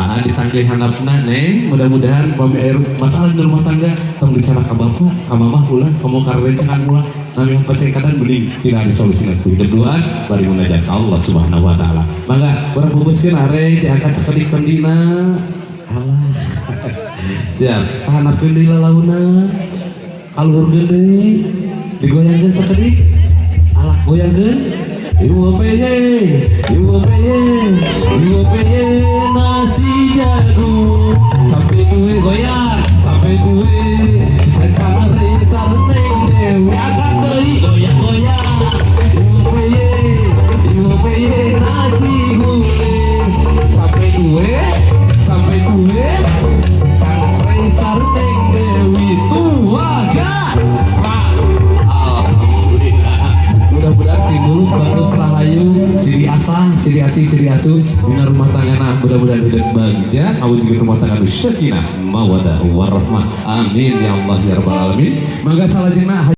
Ah, ditangkil handapna, Neng. Mudah-mudahan pami aya masalah di rumah tangga tong dicara ka bapak, ka mamah ulah, kamu karencangan ulah. Nami pacekadan mending tina disolusina ku hidup duaan bari munajat ka Allah Subhanahu wa taala. Mangga urang pupuskeun are diangkat sakedik pendina. Alah. Siap. Kahandapkeun deui lalauna. Kaluhurkeun deui. Digoyangkeun sakedik. Alah, goyangkeun. Ibu peye, ibu peye, ibu peye nasi jagung. Sampai gue goyang, sampai gue Kang Reza Neng Dewi angkat deui goyang goyang. Ibu peye, ibu peye nasi guling. Sampai gue Kang Reza Neng Dewi tua gak? Alhamdulillah. Mudah-mudahan si mulus bagus rahayu, siri asah, siri asih, siri asuh dina rumah tangga nah mudah-mudahan hidup bagja, juga rumah tangga nu sakinah, mawadah, warahmah. Amin ya Allah ya rabbal alamin. Mangga salajengna.